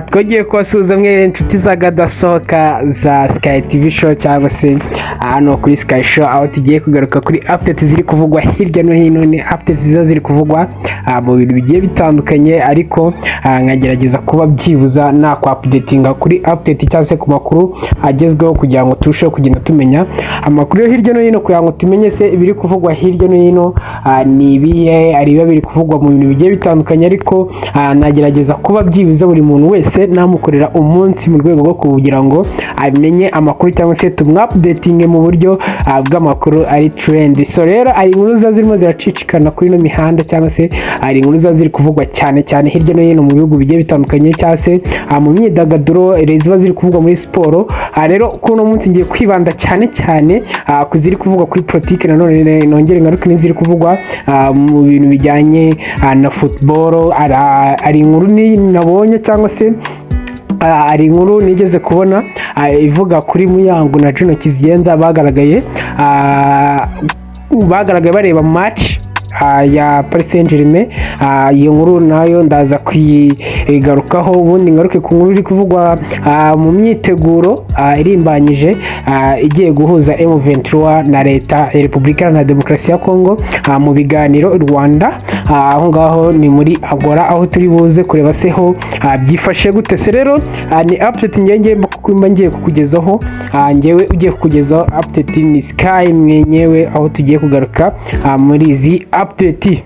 Twagiye kubasuhuza mwe inshuti z'akadasohoka za Sky TV Show cyangwa se hano kuri Sky Show, aho tugiye kugaruka kuri update ziri kuvugwa hirya no hino. Ni update ziza ziri kuvugwa mu bintu bigiye bitandukanye, ariko nkagerageza kuba byibuza nakwa updatinga kuri update cyangwa se ku makuru agezweho, kugira ngo turusheho kugenda tumenya amakuru yo hirya no hino, kugira ngo tumenye se ibiri kuvugwa hirya no hino ni ibihe, ari biba biri kuvugwa mu bintu bigiye bitandukanye. Ariko nagerageza kuba byibuze buri muntu wese namukorera umunsi mu rwego rwo kugira ngo amenye amakuru cyangwa se tumwupdatinge mu buryo bw'amakuru ari trend. So rero hari inkuru ziba zirimo ziracicikana kuri ino mihanda, cyangwa se hari inkuru ziba ziri kuvugwa cyane cyane hirya no hino mu bihugu bigiye bitandukanye, cyangwa se mu myidagaduro, ziba ziri kuvugwa muri siporo. Rero kuri uno munsi ngiye kwibanda cyane cyane ku ziri kuvugwa kuri politiki, nanone nongere ngaruke n'iziri kuvugwa mu bintu bijyanye na football. Hari inkuru nabonye cyangwa se hari inkuru nigeze kubona ivuga kuri Muyango na Juno Kizigenza bagaragaye bareba match ya Paris Saint-Germain. Iyo nkuru nayo ndaza kuyigarukaho, ubundi ngaruke ku nkuru iri kuvugwa mu myiteguro irimbanyije igiye guhuza M23 na leta ya Repubulika Iharanira Demokarasi ya Kongo mu biganiro i Rwanda. Aho ngaho ni muri Angola, aho turi buze kureba se ho byifashe gute. Se rero ni update ngiye mba ngiye kukugezaho. Ngewe ugiye kukugezaho update ni Sky mwenyewe, aho tugiye kugaruka muri izi update.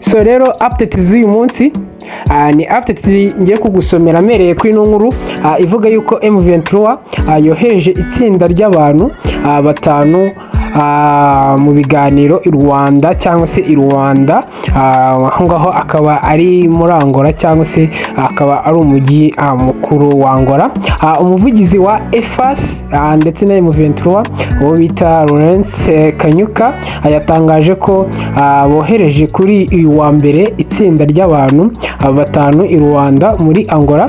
So rero update z'uyu munsi ni update ngiye kugusomera mpereye kuri ino nkuru ivuga yuko M23 yohereje itsinda ry'abantu batanu mu biganiro i Rwanda cyangwa se i Rwanda. Aho ngaho akaba ari muri Angola, cyangwa se akaba ari umujyi mukuru wa Angola. Umuvugizi wa EFAS ndetse na M23, uwo bita Lawrence Kanyuka, yatangaje ko bohereje kuri uyu wa mbere itsinda ry'abantu batanu i Rwanda muri Angola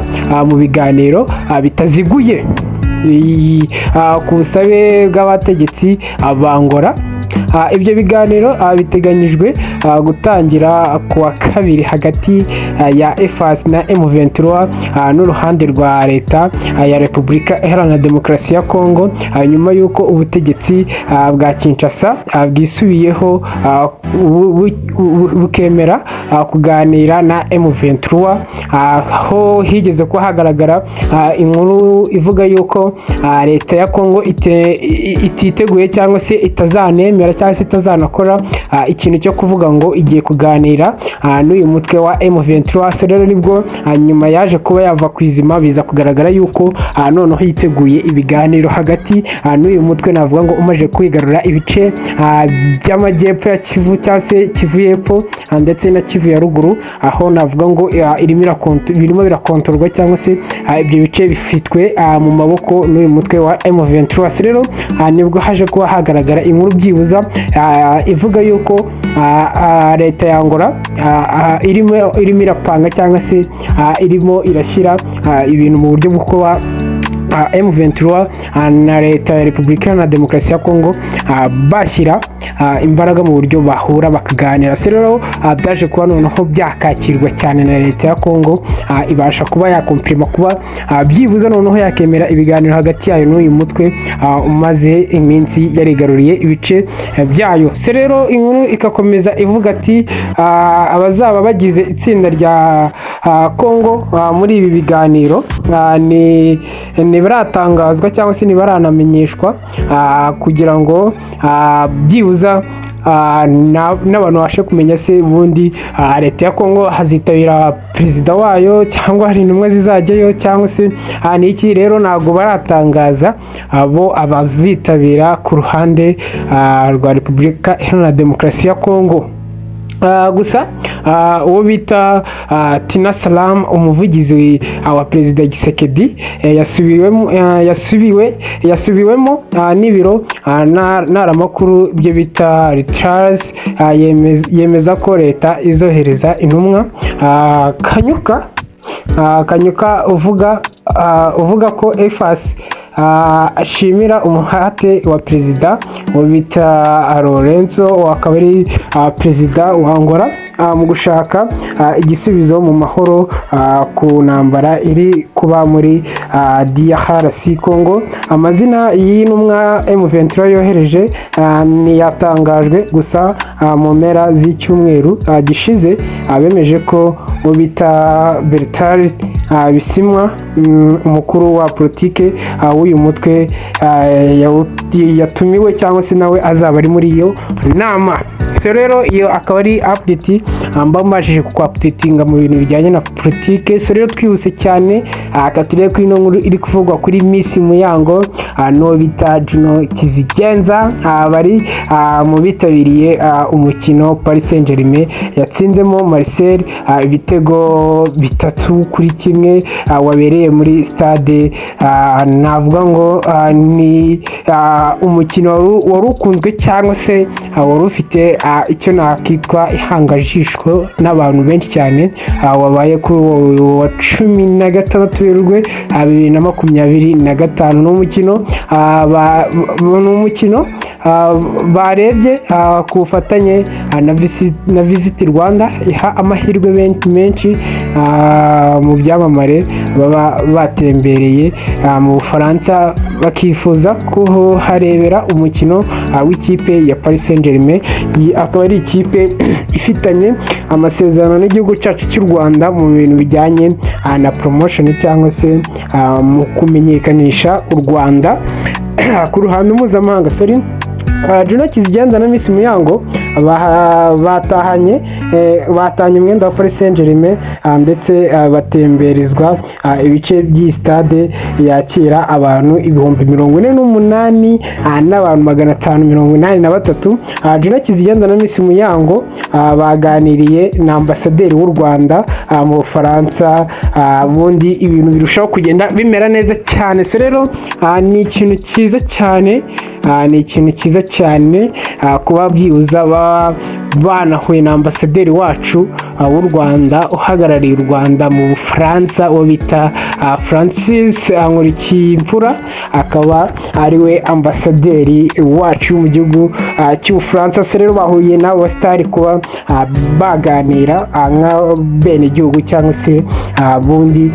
mu biganiro bitaziguye ku busabe bw'abategetsi ba Angola. Ibyo biganiro biteganyijwe gutangira ku wa kabiri hagati ya EFAS na M23 n'uruhande rwa leta ya Repubulika Iharanira Demokarasi ya Kongo, nyuma y'uko ubutegetsi bwa Kinshasa bwisubiyeho bukemera kuganira na M23, aho higeze kuba hagaragara inkuru ivuga yuko leta ya Kongo ititeguye cyangwa se itazanemera cyangwa se itazanakora ikintu cyo kuvuga ngo igiye kuganira n'uyu mutwe wa M23. So rero nibwo nyuma yaje kuba yava ku izima, biza kugaragara yuko noneho yiteguye ibiganiro hagati n'uyu mutwe, navuga ngo umaze kwigarura ibice by'amajyepfo ya Kivu cyangwa se Kivu y'epfo ndetse na Kivu ya ruguru, aho navuga ngo birimo birakontorwa cyangwa se ibyo bice bifitwe mu maboko n'uyu mutwe wa M23. So rero nibwo haje kuba hagaragara inkuru byibuza ivuga yuko leta ya Angola irimo irapanga cyangwa se irimo irashyira ibintu mu buryo bwo kuba M23 na leta ya Repubulika Iharanira Demokarasi ya Kongo bashyira imbaraga mu buryo bahura bakaganira. Se rero byaje kuba noneho byakakirwa cyane na leta ya Kongo, ibasha kuba yakomfirima kuba byibuze noneho yakemera ibiganiro hagati yayo n'uyu mutwe umaze iminsi yarigaruriye ibice byayo. Se rero inkuru igakomeza ivuga ati abazaba bagize itsinda rya Kongo muri ibi biganiro ni ntibaratangazwa cyangwa se ntibaranamenyeshwa, kugira ngo byibuza n'abantu babashe kumenya se ubundi leta ya Kongo hazitabira perezida wayo, cyangwa hari intumwa zizajyayo, cyangwa se ni iki. Rero ntabwo baratangaza abo abazitabira ku ruhande rwa Repubulika Iharanira Demokarasi ya Kongo. Gusa uwo bita Tina Salam, umuvugizi wa perezida Tshisekedi, yasubiwemo n'ibiro ntaramakuru ibyo bita Reuters, yemeza ko leta izohereza intumwa. Kanyuka uvuga ko EFAS ashimira umuhate wa perezida wo bita Lourenço, akaba ari perezida wa Angola, mu gushaka igisubizo mu mahoro ku ntambara iri kuba muri DRC Congo. Amazina y'intumwa M23 yohereje ntiyatangajwe, gusa mu mpera z'icyumweru gishize bemeje ko uwo bita Bertrand Bisimwa, umukuru wa politike w'uyu mutwe, yatumiwe cyangwa se nawe azaba ari muri iyo nama. So rero iyo akaba ari update mba mbashije kuku-updatinga mu bintu bijyanye na politike. So rero twihuse cyane, reka turebe kuri ino nkuru iri kuvugwa kuri Miss Muyango n'uwo bita Juno Kizigenza, bari mu bitabiriye umukino Paris Saint-Germain yatsinzemo Marseille ibitego 3-1, wabereye muri stade. Navuga ngo ni umukino wari ukunzwe cyangwa se wari ufite icyo nakitwa ihangajishwo n'abantu benshi cyane, wabaye kuri uwo wa 16 Werurwe 2025. Ni umukino barebye ku bufatanye na Visit Rwanda, iha amahirwe menshi menshi mu byamamare baba batembereye mu Bufaransa bakifuza kuharebera umukino w'ikipe ya Paris Saint-Germain. Iyi akaba ari ikipe ifitanye amasezerano n'igihugu cyacu cy'u Rwanda mu bintu bijyanye na promotion cyangwa se mu kumenyekanisha u Rwanda ku ruhando mpuzamahanga. Sorry. Juno Kizigenza na Miss Muyango batahanye umwenda wa Paris Saint-Germain, ndetse batemberezwa ibice by'iyi stade yakira abantu 48,583. Juno Kizigenza na Miss Muyango baganiriye na ambasaderi w'u Rwanda mu Bufaransa, ubundi ibintu birushaho kugenda bimera neza cyane. So rero ni ikintu cyiza cyane, ni ikintu cyiza cyane kuba byibuza banahuye na ambasaderi wacu w'u Rwanda uhagarariye u Rwanda mu Bufaransa, uwo bita Francis Nkurikiyimfura, akaba ariwe ambasaderi wacu mu gihugu cy'Ubufaransa. So rero bahuye n'abo basitari kuba baganira nk'abenegihugu cyangwa se bundi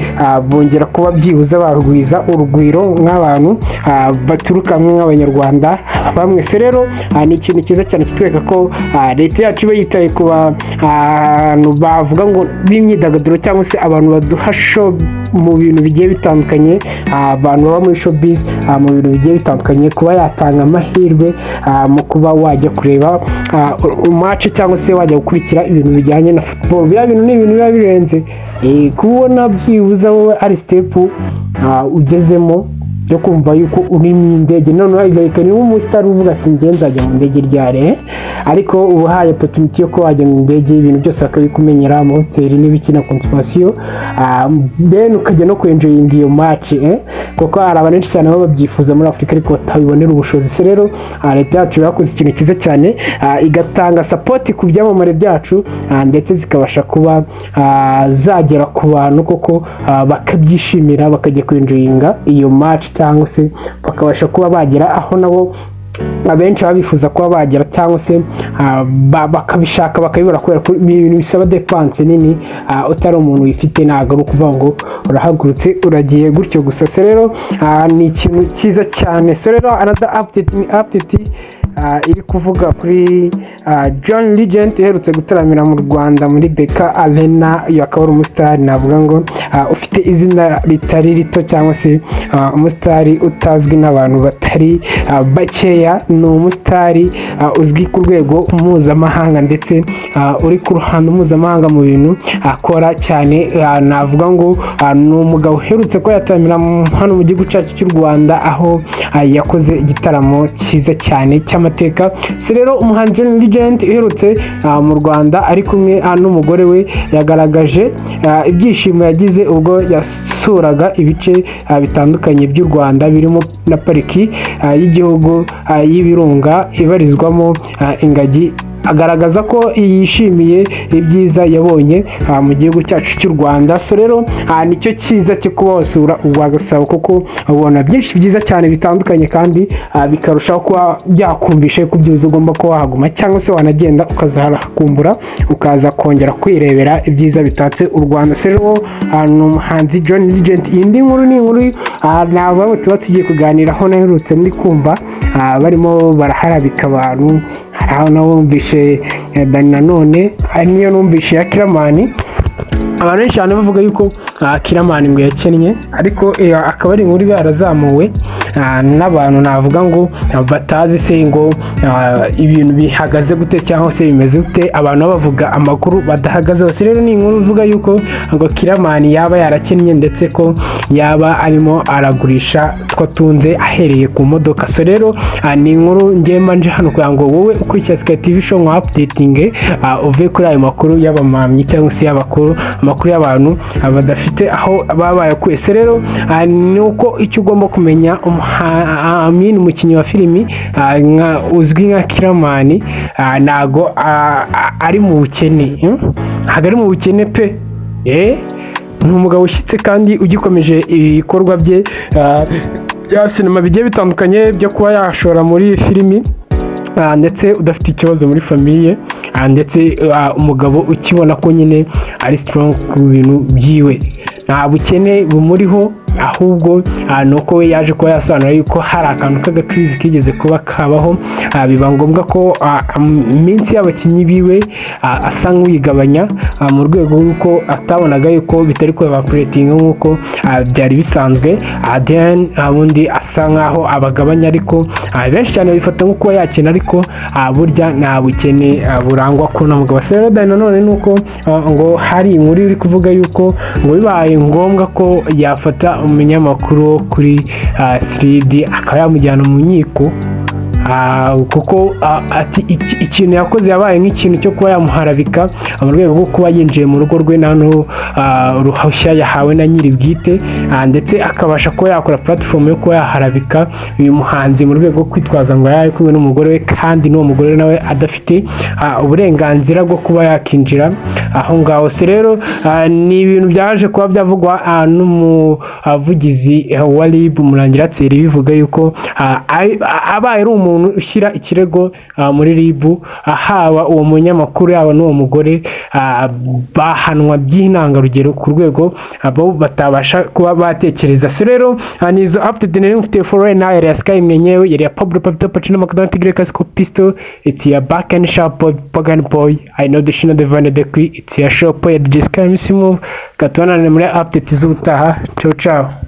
bongera kuba byibuze bagwiza urugwiro nk'abantu baturuka nk'Abanyarwanda bamwe. Se rero ni ikintu cyiza cyane kitwereka ko leta yacu iba yitaye ku bantu bavuga ngo b'imyidagaduro cyangwa se abantu baduha show mu bintu bigiye bitandukanye, abantu baba muri showbiz mu bintu bigiye bitandukanye, kuba yatanga amahirwe mu kuba wajya kureba match cyangwa se wajya gukurikira ibintu bijyanye na football. Biriya bintu ni ibintu biba birenze. Kubona byibuze wowe ari step ugezemo yo kumva yuko uri mu ndege, noneho igahita niba umusitari uvuga ati: "Njye nzajya mu ndege ryari?" Ariko uba uhaye opportunity yo kuba wajya mu ndege, ibintu byose bakabikumenyera, amahoteli n'ibiki na consommation, then ukajya no kwenjoyinga iyo match, kuko hari abantu benshi cyane baba babyifuza muri Afurika ariko batabibonera ubushobozi. Se rero leta yacu yakoze ikintu cyiza cyane, igatanga support ku byamamare byacu, ndetse zikabasha kuba zagera ku bantu koko, bakabyishimira, bakajya kwenjoyinga iyo match cyangwa se bakabasha kuba bagera aho nabo abenshi baba bifuza kuba bagera cyangwa se bakabishaka bakabibura, kubera ko ni ibintu bisaba dépense nini. Utari umuntu wifite, ntabwo ari ukuvuga ngo urahagurutse uragiye gutyo gusa. So rero ni ikintu cyiza cyane. So rero another update ni update iri kuvuga kuri John Legend uherutse gutaramira mu Rwanda muri BK Arena. Uyu akaba ari umusitari navuga ngo ufite izina ritari rito cyangwa se umusitari utazwi n'abantu batari bakeya. Ni umusitari uzwi ku rwego mpuzamahanga ndetse uri ku ruhando mpuzamahanga mu bintu akora cyane. Navuga ngo ni umugabo uherutse ko yataramira hano mu gihugu cyacu cy'u Rwanda, aho yakoze igitaramo cyiza cyane cy'amateka. Si rero umuhanzi John Legend uherutse mu Rwanda ari kumwe n'umugore we yagaragaje ibyishimo yagize ubwo yasuraga ibice bitandukanye by'u Rwanda, birimo na pariki y'igihugu y'Ibirunga ibarizwamo ingagi. Agaragaza ko yishimiye ibyiza yabonye mu gihugu cyacu cy'u Rwanda. So rero nicyo cyiza cyo kuba wasura urwa Gasabo, kuko ubona byinshi byiza cyane bitandukanye, kandi bikarushaho kuba byakumvisha ko byibuze ugomba kuba wahaguma, cyangwa se wanagenda ukazahakumbura, ukaza kongera kwirebera ibyiza bitatse u Rwanda. So rero ni umuhanzi John Legend. Indi nkuru ni inkuru ntabwo tuba tugiye kuganiraho, naherutse ndi kumva barimo baraharabika abantu. Hari aho nawumvishe Dani Nanone, hari niyo numvishe ya Killaman. Abantu benshi cyane bavuga yuko Killaman ngo yakennye, ariko akaba ari inkuru iba yarazamuwe n'abantu navuga ngo batazi se ngo ibintu bihagaze gute cyangwa se bimeze gute. Abantu baba bavuga amakuru badahagaze hose. Rero ni inkuru ivuga yuko ngo Killaman yaba yarakennye, ndetse ko yaba arimo aragurisha two atunze ahereye ku modoka. So rero ni inkuru ngiye mbanje hano kugira ngo wowe ukurikira Sky TV Show nka updating uve kuri ayo makuru y'abamamyi cyangwa se y'abakuru, amakuru y'abantu badafite aho baba bayakuye. So rero ni uko icyo ugomba kumenya, Amin, umukinnyi wa filimi uzwi nka Killaman, ntago ari mu bukene, Ntago ari mu bukene pe. Ni umugabo ushyitse kandi ugikomeje ibikorwa bye bya sinema bigiye bitandukanye byo kuba yashora muri filimi, ndetse udafite ikibazo muri famille, ndetse umugabo ukibona ko nyine ari strong ku bintu byiwe. Nta bukene bumuriho, ahubwo ni uko we yaje kuba yasobanura yuko hari akantu k'agakirizi kigeze kuba kabaho, biba ngombwa ko iminsi y'abakinnyi biwe asa nk'uyigabanya mu rwego rw'uko atabonaga yuko bitari kubapuretinga nk'uko byari bisanzwe. Then ubundi asa nk'aho abagabanya, ariko benshi cyane bifata nko kuba yakena, ariko burya nta bukene burangwa kuri uno mugabo. Rero Dani Nanone ni uko ngo hari inkuru iri kuvuga yuko ngo bibaye ngombwa ko yafata umunyamakuru wo kuri 3D akaba yamujyana mu nkiko, kuko ati ikintu yakoze yabaye nk'ikintu cyo kuba yamuharabika mu rwego rwo kuba yinjiye mu rugo rwe nta ruhushya yahawe na nyiri bwite, ndetse akabasha kuba yakora platform yo kuba yaharabika uyu muhanzi mu rwego rwo kwitwaza ngo yari kumwe n'umugore we, kandi n'uwo mugore nawe adafite uburenganzira bwo kuba yakinjira aho ngaho. Se rero ni ibintu byaje kuba byavugwa n'umuvugizi wa RIB, Murangira Thierry, bivuga yuko abaye ari umuntu ushyira ikirego muri RIB, haba uwo munyamakuru yaba n'uwo mugore, bahanwa by'intangarugero ku rwego bo batabasha kuba batekereza. So rero ni izo update nari mufite for right now. Yari ya Sky mwenyewe, yari ya Pablo Papito Pacino Macdonald Tigre Casco Pistol. It's your back and sharp boy Pagan boy. I know the shino the van the queen. It's your shop ya DJ Sky Move. Katubonane muri update z'ubutaha. Ciao ciao.